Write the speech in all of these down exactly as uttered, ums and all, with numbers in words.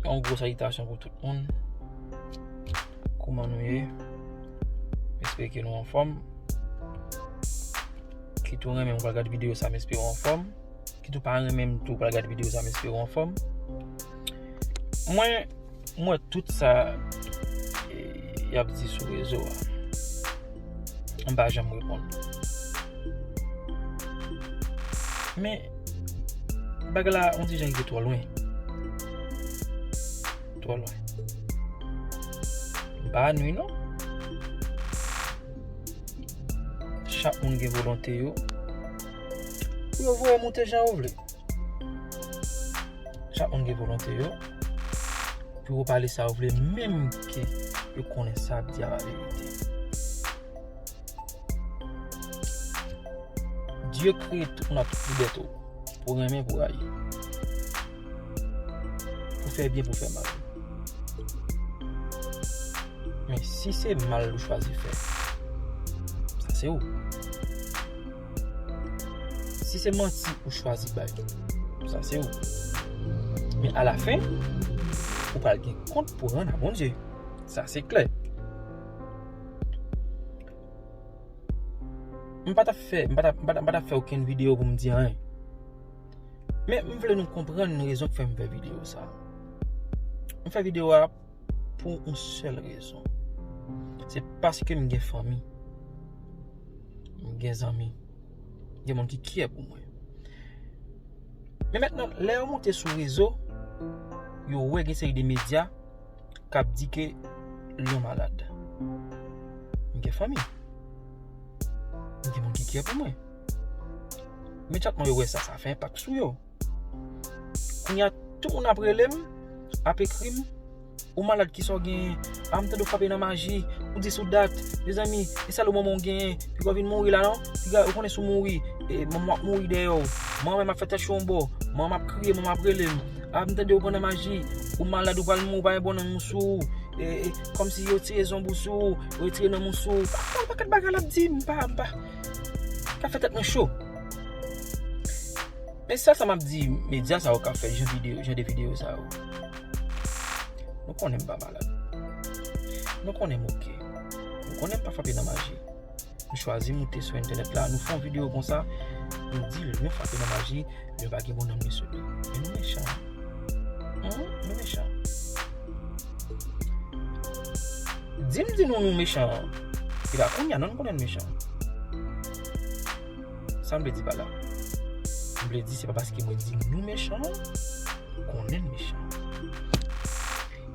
Yon gwo salitasyon pou tout moun. Kouman nou ye? M espere ke nou anfòm. Kit ou renmen, ou pral gade videyo sa, m espere w anfòm. Kit ou pa renmen m tou, ou pral gade videyo sa, m espere w anfòm. Mwen, m wè tout sa, e, y ap di sou rezo a. M pa janm reponn. Men, bagay la, on ti jan rive twò lwen. Twò lwen. M pa nwi, non. Chak moun gen volonte yo. Pou yo voye moute jan yo vle. Chak moun gen volonte yo. Pou yo pale sa yo vle, menm ke yo konnen sa ap di a pa verite. Dye kreye tout moun ak tout libète. Pou renmen, pou rayi. Pou fè byen, pou fè mal. Men si se mal ou chwazi fè, sa se ou. Si se manti ou chwazi bay, sa se ou. Men alafen, ou pral gen kont pou rann a Bondye. Sa se klè. M pa t ap fè, m pa t ap, m pa t ap, m pa t ap fè okenn videyo pou m di anyen. Men m vle nou konprann rezon k fè m fè videyo sa. M fè videyo a pou yon sèl rezon. Se paske m gen fanmi. M gen zanmi. Gen moun ki kyè pou mwen. Men mentnan, lè yo moute sou rezo, yo wè gen seri de medya k ap di ke Lion malad. M gen fanmi. M gen moun ki kyè pou mwen. Men chatman yo wè sa, sa fè enpak sou yo. Kounye a, tout moun ap rele m, ap ekri m, "Ou malad, kisa w genyen? A, m tande w frape nan maji, ou dis ou dat. Mezanmi, e sèl ou manman w genyen, piga w vin mouri la non. Piga, ou konnen si w mouri, e, manman w ap mouri dèyè w. Manman m ap fè tèt cho yon bò, manman m ap kriye, manman m ap rele m. A, m tande w pran nan maji, ou malad, ou pral mouri, ou pa gen bon nanm sou ou. E, e, kòmsi yo tire zonbi sou ou, yo retire nanm ou sou ou." Pa, pa, pakèt bagay l ap di, m pa, m pa. K ap fè tèt mwen cho. Men sèl sa m ap di medya sa yo k ap fè jan videyo, jan de videyo sa yo. Nou konnen m pa malad. Nou konnen m oke. Nou konnen m pa frape nan maji. Nou chwazi moute sou entènèt la, nou fè yon videyo konsa, nou di Lion frape nan maji, Lion pa gen bon nanm li sou li. Men nou mechan. Hum, nou mechan. Di m di nou nou mechan. E pa kounye a non nou konnen n mechan. Sa m vle di pa la. M vle di se pa paske mwen di nou mechan, konnen n mechan.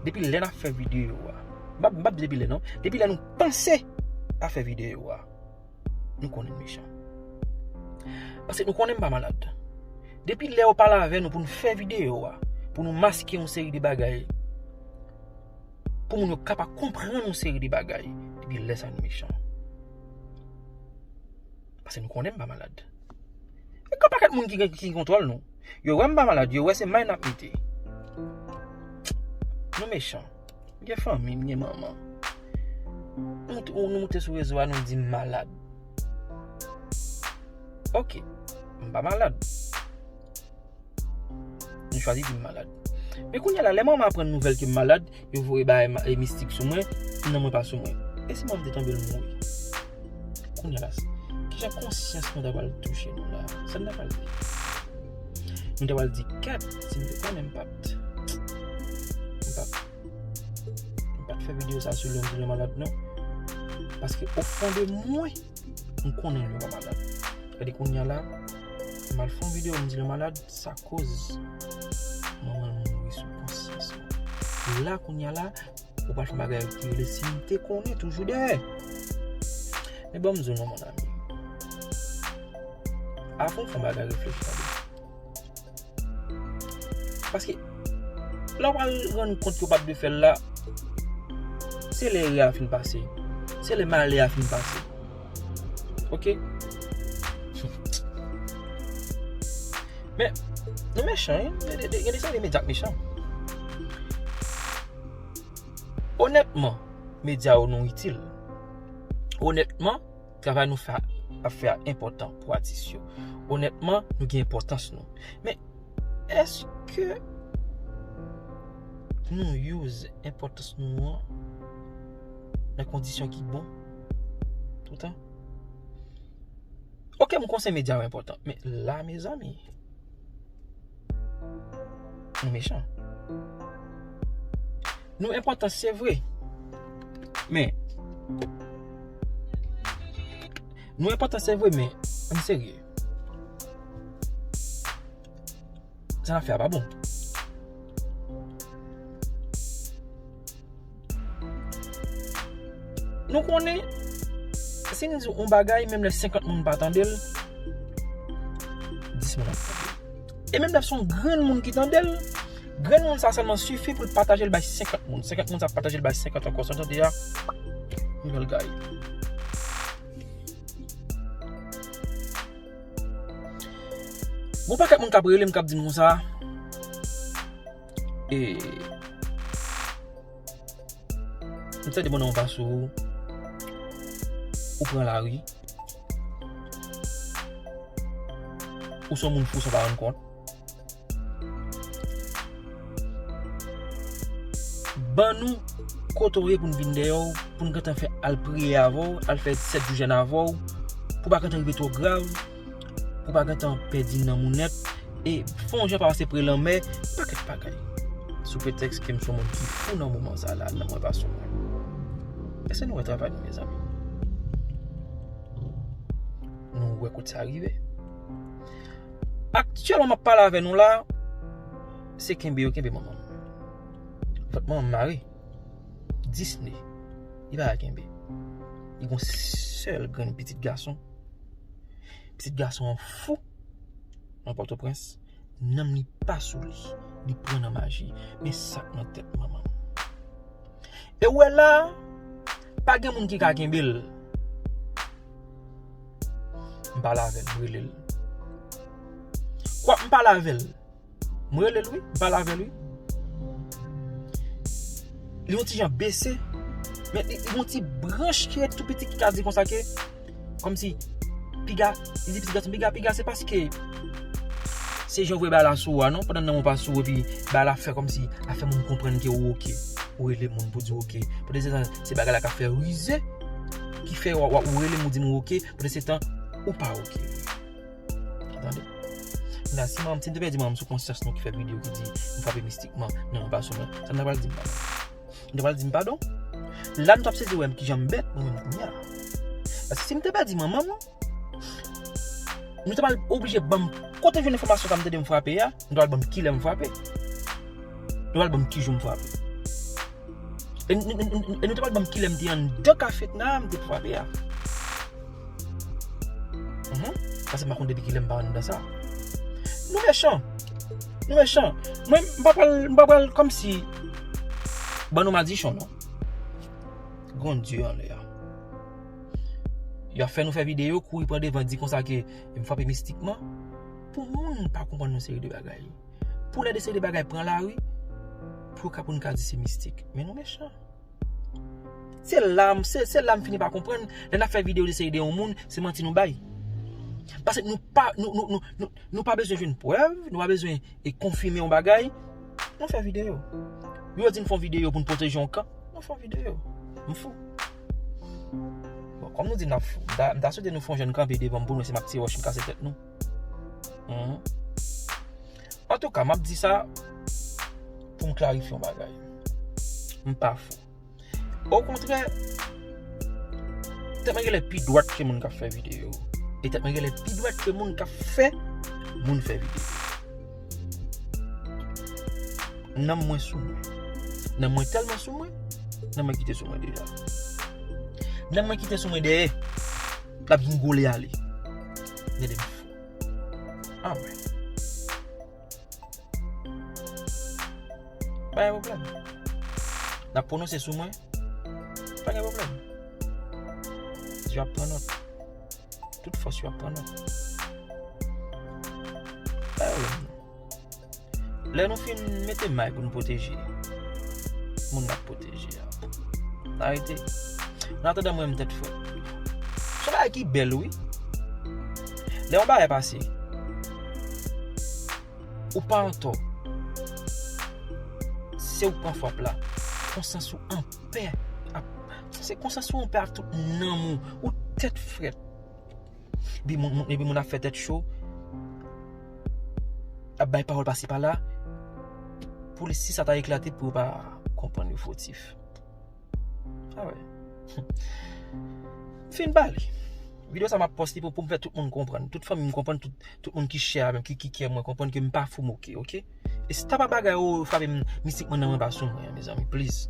Depi lè n ap fè videyo a, m p ap, m p ap di depi lè non, depi lè nou panse a fè videyo a, nou konnen n mechan. Paske nou konnen m pa malad. Depi lè yo pale avè nou pou n fè videyo a, pou nou maske yon seri de bagay, pou moun yo ka pa konprann yon seri de bagay, depi lè sa nou mechan. Paske nou konnen m pa malad. E gen pakèt moun ki gen, ki gen kontwòl nou. Yo wè m pa malad, yo wè se may n ap mete. Nou mechan. M gen fanmi, m gen manman. Nou moute, nou moute sou rezo a, nou di m malad. Oke, m pa malad. Nou chwazi di m malad. Men kounye a la, lè manman aprann nouvèl ke m malad, yo voye bagay ma-, e mistik sou mwen, nanm mwen pa sou mwen. E si manman m te tonbe l mouri? Kounye a la, kijan konsyans nou ta pral touche nou la? Sa n ta pral di? Nou ta pral di, "Kèt, si m te konnen m pa t, m pa t, m pa t fè videyo sa sou Lion, Lion malad non." Paske o fon de mwen, m konnen Lion pa malad. Gade kounye a la, m al fè yon videyo, m di Lion malad, sa koz manman l mouri sou konsyans mwen. La kounye a la, ou pral fè yon bagay ki rele si m te konnen toujou dèyè. Men ban m di w non, mon ami. Avan w fè yon bagay, reflechi tande. Paske, lè w pral rann kont ke w pa t dwe fè l la, se lè erè a fin pase. Se lè malè a fin pase. Oke? Men, nou mechan, wi. Gen de, de, gen de seri de medya k mechan. Onètman, medya yo nou itil. Onètman, travay nou fè, ap fè a enpòtan pou atis yo. Onètman, nou gen enpòtans nou. Men, èske, nou use enpòtans nou an nan kondisyon ki bon toutan. Ok, m konsèy medya yo enpòtan, men la, mezanmi, nou mechan. Nou enpòtan, se vre. Men, nou enpòtan, se vre, men, ann serye. Sa n ap fè a pa bon. Nou konnen, si n di yon bagay, menm lè senkant moun pa tande l, dis moun ap tande l. E menm lè se yon grenn moun ki tande l, grenn moun sa sèlman sifi pou l pataje l bay senkant moun. Senkant moun sa pataje l bay senkant ankò, sa w tande a? Yon bèl gay. Gon pakèt moun k ap rele m, k ap di m konsa, e, m tande moun nan yon pa sou ou, ou pran lari, ou se yon moun fou san w pa rann kont. Ban nou kote w ye pou n vin dèyè w, pou n gentan fè al priye avè w, al fè sèt jou jèn avè w, pou w pa gentan rive twò grav, pou w pa gentan pèdi nanm ou nèt, e fè yon jan pa pase pre lanmè, pakèt bagay. Sou pretèks ke m se yon moun ki fou nan moman sa la, nan mwen pa sou mwen. Èske nou wè travay nou, mezanmi? Nou wè kote sa rive? Aktyèlman, m ap pale avè nou la, se kenbe yo kenbe manman m. Vant manman m mare. Dis ne. Li pa ka kenbe. Li gon sèl grenn pitit gason. Pitit gason an fou nan Pòtoprens. Nanm li pa sou li. Li pran nan maji. Men sa k nan tèt manman m. E w wè la, pa gen moun ki ka kenbe l. M pale avè l, m rele l. Kwa, m pale avè l. M rele l, wi, m pale avè l, wi. Li yon ti jan bese, men li, li yon ti branch ki ret tou piti ki ka di konsa ke, kòmsi, piga, li di pitit gason, piga, piga, se paske se jan w voye bagay la sou ou a, non, pandan nanm ou pa sou ou, epi bagay la fè kòmsi, a fè moun konprann ke ou oke. Ou rele moun pou di w oke. Pandan se tan, se bagay la k ap fè rize, ki fè w, w, ou rele m, ou di m ou oke, pandan se tan, ou pa oke. Tande? Kounya, si manman m, si m te pèdi manman m sou konsyans nou ki fè videyo ki di m frape mistikman, nan yon pa sou mwen, sa m ta pral di m padon? M ta pral di m padon? La, nou t ap sezi wè m kijan m bèt, mwen menm kounya. Paske si m te pèdi manman m, nou ta pral oblije ban m, kote jwenn enfòmasyon sa m tande m frape a, nou ta pral ban m kilè m frape. Nou pral ban m ki jou m frape. E n-, n-, n-, n-, e nou te pral ban m kilè m te anndan kafetna a, m te frape a. Mhm. Paske m pa konn depi kilè m pa anndan sa. Nou mechan. Nou mechan. Mwen, m pa pral, m pa pral kòmsi ban nou madichon, non. Gon Dye anlè a. Y ap fè nou fè videyo, kouri pran devan, di konsa ke m frape mistikman. Pou moun pa konprann yon seri de bagay. Pou lè de seri de bagay pran lari, pou ka, pou n ka di se mistik. Men nou mechan. Se la m, se, se la m fini pa konprann, lè n ap fè videyo de seri de yon moun, se manti nou bay. Paske nou pa, nou, nou, nou, nou, nou pa bezwen jwenn prèv, nou pa bezwen e konfime yon bagay. Nou fè videyo. Yo di n fè yon videyo pou n pwoteje yon kan. Nou fè yon videyo. M fou. Bon, kòm nou di n ap fou, m ta, m ta swete nou fè yon jèn kanpe devan m pou nou wè si m ap tire wòch m kase tèt nou. Mhm. Antouka, m ap di sa pou m klarifye yon bagay. M pa fou. Okontrè, tèt mwen genlè pi dwat ke moun k ap fè videyo. E tèt mwen genlè pi dwat ke moun k ap fè moun fè videyo. Nanm mwen sou mwen. Nanm mwen tèlman sou mwen, nanm mwen kite sou mwen deja. Nanm mwen kite sou mwen dèyè, l ap vin gole ale. Gade m fou. Anmwey. Pa gen pwoblèm. N ap pwononse sou mwen. Pa gen pwoblèm. Yo ap pran nòt. Tout fòs yo ap pran nòt. Pa gen pwoblèm. Lè nou fin mete may pou nou pwoteje moun n ap pwoteje a, n arete. An atandan, mwen menm, tèt frèt. Se yon bagay ki bèl, wi. Lè yon bagay pase, ou pa antò. Se ou k pran fwap la. Konsyans ou anpè. Ap- Se konsyans ou anpè ak tout nanm ou. Ou tèt frèt. Epi moun, moun- epi moun ap fè tèt cho. Ap bay pawòl pase pa la. Pou li, si sa ta eklate, pou yo pa konprann yo fotif. Ah ouais. Fin pale. Videyo sa m ap poste pou, pou m fè tout moun konprann. Tout fanmi m konprann, tout, tout moun ki share menm, ki, ki kè mwen konprann ke m pa fou moke, ok? E si ta pa bagay ou frape m mistik mwen nan mwen pa sou mwen, mezanmi, please.